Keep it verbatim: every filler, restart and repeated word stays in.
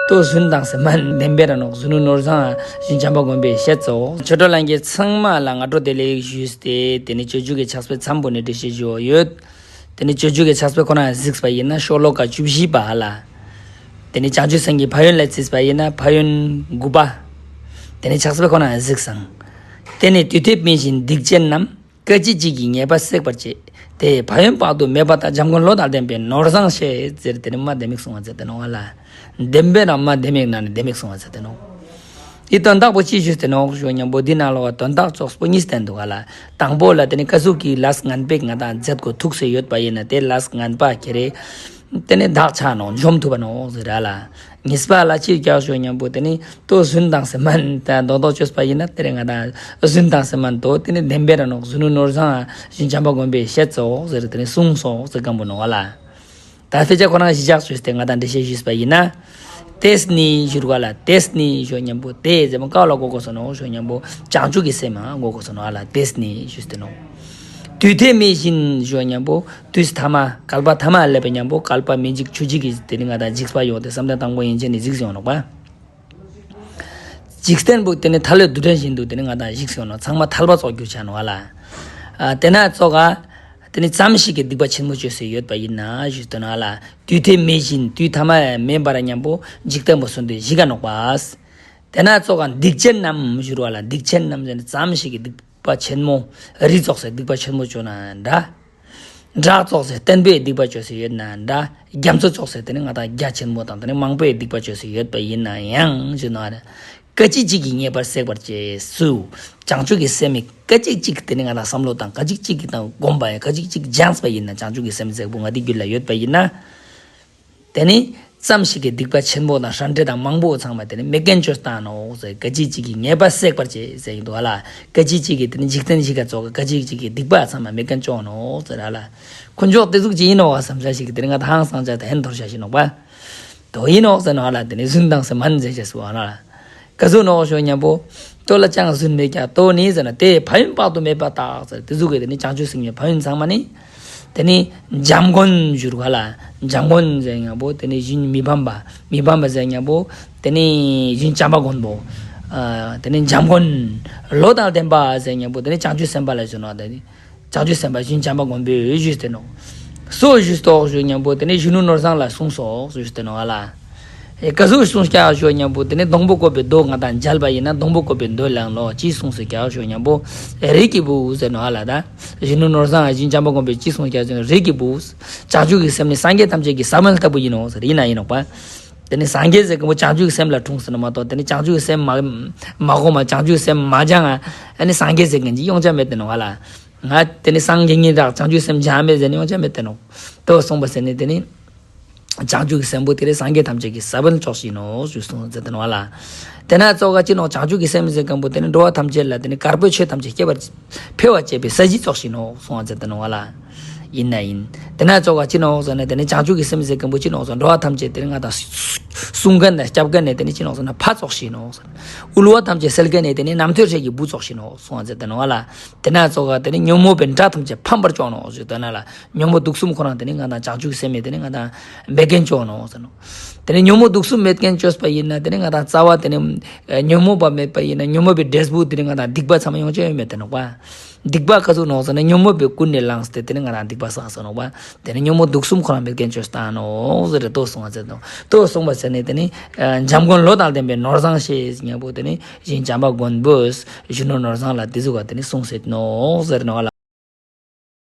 ལྟོ་རྫུན་དང་ཟེར་མ་བདེན་པའི་ར་ནོག་རྫུན་ནོར་བཟང་ཞིང་བྱམས་པ་མགོན་པོས་བཤད་ཙོག་ཆོས་གྲོགས་ལྷན་རྒྱས་ཚང་མ་ལ་སྔ་དྲོ་བདེ་ལེགས་ཞུས་ཏེ། དེ་ནི་སྤྱོད་འཇུག་གི་ཕྱག་དཔེ་མཚམས་པོ་ནས་འགྲེལ་བཤད་ཞུ་བ་ཡོད། དེ་ནི་སྤྱོད་འཇུག་གི་ཕྱག་དཔེ་ཁོ་ན་གཟིགས་པ་ཡིན་ན་ཤོ་ལོ་ཀ་བཅུ་བཞི་པ་ཧ་ལ། དེ་ནི་བྱང་ཆུབ་སེམས་ཀྱི་ཕན་ཡོན་ལ་བརྩིས་པ་ཡིན་ན་ཕན་ཡོན་དགུ་པ། དེ་ནི་ཕྱག་དཔེ་ཁོ་ན་གཟིགས་སང་། དེ་ནི་དུས་མཐའི་མི་བཞིན་སྡིག་ཅན་རྣམས། སྐད་ཅིག་གཅིག་གིས་ཉེས་པ་སྲེག་པར་བྱེད། དེ་ཕན་ཡོན་དཔག་ཏུ་མེད་པ་དང་། བྱམས་མགོན་བློ་དང་ལྡན་པའི་ནོར་བཟང་བཤད་ཟེར། དེ་ནི་མ་ལྡེ་མིག་གསུང་བ་མཛད་དེ་ནོག་ལ། བདེན་པའི་ནང་མ་ལྡེ་མིག་ནང་ནས་ལྡེ་མིག་གསུང་བ་མཛད་དེ་ནོག་འདིའི་དོན་དག་པོ་ཅི་ཞུས་ཏེ་ནོག་ཞུ་སྙམ་པོ། འདི་ནང་ལོགས་དོན་དག་ཙོགས་པོ་གཉིས་བསྟན་འདུག་ག་ལ། དང་པོ་ལ་དེ་ནི་ཀ་ཟུག་གི་ལས་ངན་པས་ང་དང་མཛད་དགོས་ཐུག་སེ་ཡོད་པ་ཡིན་ན་དེ་ལས་ངན་པ་ཁྱེ་རེ། དེ་ནི་བདག་ཆ་ནོག་འཇོམས་ཐུབ་པ་ནོག་ཟེར་ར་ལ། གཉིས་པ་ལ་ཅི་རྒྱག་ཞུ་སྙམ་པོ་དེ་ནི་ལྟོ་རྫུན་དང་ཟེར་མ་ད་རྡོག་རྡོག་བཅོས་པ་ཡིན་ན་དེ་རེ་ང་དང་རྫུན་དང་ཟེར་མ་དོ་དེ་ནི་བདེན་པའི་ར་ནོག་རྫུན་ནོར་བཟང་ཞིང་བྱམས་པ་མགོན་པོས་བཤད་ཙོག་ཟེར། དེ་ནི་གསུངས་སོག་ཟེར་གམ་པོ་ནོག་ལ། ད་དཔེ་ཆ་ཁོ་རང་གཞི་བཞག་བཅོས་ཏེ་ང་དང་འགྲེལ་བཤད་ཞུས་པ་ཡིན་ན། དེས་ནི་ཞུ་རུ་ག་ལ། དེས་ནི་ཞུ་སྙམ་པོ་དེ་ཟེར་མ་ཀ་ལ་གོ་གོ་སོ་ནོག་ཞུ་སྙམ་པོ་བྱང་ཆུབ་ཀྱི་སེམས་མ་གོ་གོ་སོ་ནོག་ལ། དེས་ནི་ཞུས་ཏེ་ནོག་དུས་མཐའི་མི་བཞིན་ཞུ་སྙམ་པོ། དུས་ཐ་མ་བསྐལ་པ་ཐ་མ་སླེབས་པའི་མཉམ་པོ་བསྐལ་པ་མི་འཇིག་ཆོས་འཇིག་གི་དེ་ནི་ང་དང་འཇིགས་པ་ཡོང་སྟེ་བསམ་གཏན་དང་པོ་ཡན་ཆད་ནས་གཟིགས་ཡོང་ནོག་པ། འཇིག་རྟེན་པོ་དེ་ནི་ཐལ་བའི་རྡུལ་ཕྲན་བཞིན་དུ་དེ་ནི་ང་དང་གཟིགས་ཡོང་ནོག་ཚང་མ་ཐལ་བ་ཙོགས་གྱུར་ཆ་ནོག་ལ། ཨ་དེ་ན་ཙོག་ག་དེ་ནི་ཙམ་ཞིག་གི་སྡིག་པ་ཆེན་མོ་བཅོས་སེ་ཡོད་པ་ཡིན་ན་ཞུས་ཏེ་ནོག་ལ། དུས་མཐའི་མི་བཞིན་དུས་ཐ་མ་མེད་པར་མཉམ་པོ་འཇིག་རྟེན་པོ་སོང་སྟེ་གཞིག་ག་ནོག་པ། དེ་ན་ཙོག་ག་སྡིག་ཅན་རྣམས་ཞུ་རུ་བ་ལ། སྡིག་ཅན་རྣམས་ཟེར་ནི་ཙམ་ཞིག་གི་སྡིག་པ་ཆེན་མོ། རི་ཙོགས་སེ་སྡིག་པ་ཆེན་མོ་བཅོ་ན་འདྲ། བྲག་ཙོགས་སེ་བརྟན་པོའི་སྡིག་པ་བཅོས་སེ་ཡོད་ན་འདྲ། རྒྱ་མཚོ་ཙོགས་སེ་དེ་ནི་ང་དང་རྒྱ་ཆེན་མོ་དང་དེ་ནི་མང་པོའི་སྡིག་པ་བཅོས་སེ་ཡོད་པ་ཡིན་ན་ཡང་ཞུ་ན་རེ། སྐད་ཅིག་གཅིག་གིས་ཉེས་པར་སྲེག་པར་བྱེད་སུ། བྱང་ཆུབ་ཀྱི་སེམས་མི་སྐད་ཅིག་གཅིག་དེ་ནི་ང་དང་བསམ་བློ་དང་སྐད་ཅིག་གཅིག་གིས་དང་སྒོམ་པ་ཡང་སྐད་ཅིག་གཅིག་སྦྱངས་པ་ཡིན་ན། བྱང་ཆུབ་ཀྱི་སེམས་ཟེར་པོ་ང་དེ་རྒྱུད་ལ་ཡོད་པ་ཡིན་ན། དེ་ནི་ཙམ་ཞིག་གི་སྡིག་པ་ཆེན་པོ་དང་ཧྲ་འདྲེ་དང་མང་པོ་ཚང་མ་དེ་ནི་མེད་མཁན་བཅོས་བཏང་ནོག་ཟེར། སྐད་ཅིག་གཅིག་གིས་ཉེས་པ་སྲེག་པར་བྱེད་ཟེར་ཡིན་འདུག་ལ། སྐད་ཅིག་གཅིག་གིས་དེ་ནི་འཇིག་རྟེན་གཞི་ག་ཙོགས་སྐད་ཅིག་གཅིག་གིས་སྡིག་པ་ཚང་མ་མེད་མཁན་བཅོ་ནོག་ཟེར་ལ། ཁོ་འཇོག་དེ་ཟུག་ཅིག་ཡིན་ནོག་བསམ་ས་ཞིག་གིས་དེ་ནི་ང་དང་ཧང་སང་ཅག་དང་ཧན་ཐོར་ཤ་ཞིག་ནོག་པ། དོ་ཡིན་ནོག་ཟེར་ནོག་ལ། དེ་ནི་རྫུན་དང་ཟེར་མ་ནི་ཟེར་ཅེས་སུ་བ་ན་ལ། ཀ་ཟུག་ནོག་ཞུ་སྙམ་པོ། ལྟོ་ལ་ཅང་རྫུན་མེད་ཀྱང་ལྟོ་ནི་ཟེར་ན་དེ་ཕན་ཡོན་དཔག་ཏུ་མེད་པ་དག་ཟེར། དེ་ཟུག་གི་དེ་ནི་བྱང་ཆུབ་སེམས་ཀྱི་ཕན་ཡོན་ཚང་མ་ནི། དེ་ནི་བྱམས་མགོན་ཞུ་རུ་ག་ལ། བྱམས་མགོན་ཟེར་སྙམ་པོ་དེ་ནི་ཞིང་མི་ཕམ་པ། མི་ཕམ་པ་ཟེར་སྙམ་པོ་དེ་ནི་ཞིང་བྱམས་པ་མགོན་པོ། ཨ་དེ་ནི་བྱམས་མགོན། བློ་དང་ལྡན་པ་ཟེར་སྙམ་པོ་དེ་ནི་བྱང་ཆུབ་སེམས་དཔའ་ལ་ཞུ་ནོག་དེ་ནི། བྱང་ཆུབ་སེམས་དཔའ་ཞིང་བྱམས་པ་མགོན་པོས་ཞུས་ཏེ་ནོག་སོ་ཞུས་ཏོག་ཞུ་སྙམ་པོ་དེ་ནི་གཞོན་ནུ་ནོར་བཟང་ལ་གསུངས་སོག་ཞུས་ཏེ་ནོག་ལ། ཨེ་ཀ་ཟུག་གསུངས་ཀྱག་ཞུ་སྙམ་པོ་དེ་ནི་སྡོང་པོ་བཀོད་པའི་མདོ་ང་དང་མཇལ་བ་ཡིན་ན་སྡོང་པོ་བཀོད་པའི་མདོ་ལའང་ལོ་ཅི་གསུངས་སེ་ཀྱག་ཞུ་སྙམ་པོ། རིགས་ཀྱི་བུ་ཟེར་ནོག་ལ་ད། གཞོན་ནུ་ནོར་བཟང་ཞིང་བྱམས་པ་མགོན་པོས་ཅི་གསུངས་ཀྱག་ཞུ་རིགས་ཀྱི་བུ། བྱང་ཆུབ་ཀྱི་སེམས་ནི་སངས་རྒྱས་ཐམས་ཅད་ཀྱི་ས་བོན་ལྟ་བུ་ཡིན་ནོ་ཟེར་ཡིན་ན་ཡིན་ནོག་པ། དེ་ནི་སངས་རྒྱས་ཟེར་མཁན་པོ་བྱང་ཆུབ་ཀྱི་སེམས་ལ་འཁྲུངས་ཟེར་ན་མ་གཏོགས་དེ་ནི་བྱང་ཆུབ་ཀྱི་སེམས་མ་མ་གོམས་པ་བྱང་ཆུབ་ཀྱི་སེམས་མ་སྦྱངས་ཨ་ནི་སངས་རྒྱས་ཟེར་མཁན་ཅིག་ཡོང་ཆ་མེད་དེ་ནོག་ལ། ང་དེ་ནི་སངས་རྒྱས་ཉིད་རག་བྱང་ཆུབ་སེམས་སྦྱངས་མེད་ཟེར་ནས་ཡོང་ཆ་མེད་དེ་ནོག་དེ་གསུངས་པ་ཟེར་ནས་དེ་ནི། བྱང་ཆུབ་ཀྱི་སེམས་པོ་དེ་ནི་སངས་རྒྱས་ཐམས་ཅད་ཀྱི་ས་བོན་ཙོགས་ཤིག་ཡིན་ནོ་ཞུས་གསུངས་ཟེར་དེ་ནོག་ལ། དེ་ན་ཙོགས་ག་ཅི་ནོག་བྱང་ཆུབ་ཀྱི་སེམས་ཟེར་མཁན་པོ་དེ་ནི་འགྲོ་བ་ཐམས་ཅད་ལ་དེ་ནི་དཀར་པོའི་ཆོས་ཐམས་ཅད་སྐྱེ་བར་འཕེལ་བར་བྱེད་པའི་ས་གཞི་ཙོགས་ཤིག་ཡིན་ནོ་གསུངས་ཟེར་དེ་ནོག་ལ། ཡིན་ན་ཡིན། དེ་ན་ཙོགས་ག་ཅི་ནོག་ཟེར་ན་དེ་ནི་བྱང་ཆུབ་ཀྱི་སེམས་ཟེར་མཁན་པོ་ཅི་ནོག་ཟེར་འགྲོ་བ་ཐམས་ཅད་དེ་ནི་ང་དང་སྲུང་མཁན་དང་སྐྱབས་མཁན་ནི་དེ་ནི་ཅི་ནོག་ཟེར་ན་ཕ་ཙོགས་ཤིག་ཡིན་ནོ་ཟེར། དབུལ་བ་ཐམས་ཅད་སེལ་མཁན་ནི་དེ་ནི་རྣམ་ཐོས་སྲས་ཀྱི་བུ་ཙོགས་ཤིག་ཡིན་ནོ་གསུངས་ཟེར་དེ་ནོག་ལ། དེ་ན་ཙོགས་ག་དེ་ནི་ཉོན་མོངས་པའི་དགྲ་ཐམས་ཅད་ཕམ་པར་ཤོག་ནོ་ཞུ་དོན་ལ། ཉོན་མོངས་དུག་གསུམ་ཁོ་རང་དེ་ནི་ང་དང་བྱང་ཆུབ་སེམས་མེད་དེ་ནི་ང་དང་མེད་མཁན་ཅོག་ནོ་ཟེར་ནོ། དེ་ནི་ཉོན་མོངས་དུག་གསུམ་མེད་མཁན་ཅོས་པ་ཡིན་ན་དེ་ནི་ང་དང་རྩ་བ་དེ་ནི་ཉོན་མོངས་པ་མེད་པ་ཡིན་ན་ཉོན་མོངས་པའི་འབྲས་བུ་དེ་ནི་ང་དང་སྡིག་པ་ཚང་མ་ཡོང་ཆ་ཡོད་མེད་དེ་ནོག་པ། སྡིག་པ་ག་ཟུག་ནོག་ཟེར་ན་ཉོན་མོངས་པའི་ཀུན་ནས་བསླངས་ཏེ་དེ་ནི་ང་དང་སྡིག་པ་བསགས་ཟེར་ནོག་པ། དེ་ནི་ཉོན་མོངས་དུག་གསུམ་ཁོ་རང་མེད་མཁན་ཅོས་བཏང་ནོ་ཟེར་ཏེ་ལྟོས་གསུངས་པ་ཟེར་ནོ། ལྟོས་གསུངས་པ་ཟེར་ནས་དེ་ནི་བྱམས་མགོན་བློ་དང་ལྡན་པའི་ནོར་བཟང་ཞེས་ཉམ་པོ་དེ་ནི་ཞིང་བྱམས་པ་མགོན་པོས་གཞོན་ནུ་ནོར་བཟང་ལ་དེ་ཟུག་ག་དེ་ནི་གསུངས་ཟེར་ནོ་ཟེར་ནོ་ལ།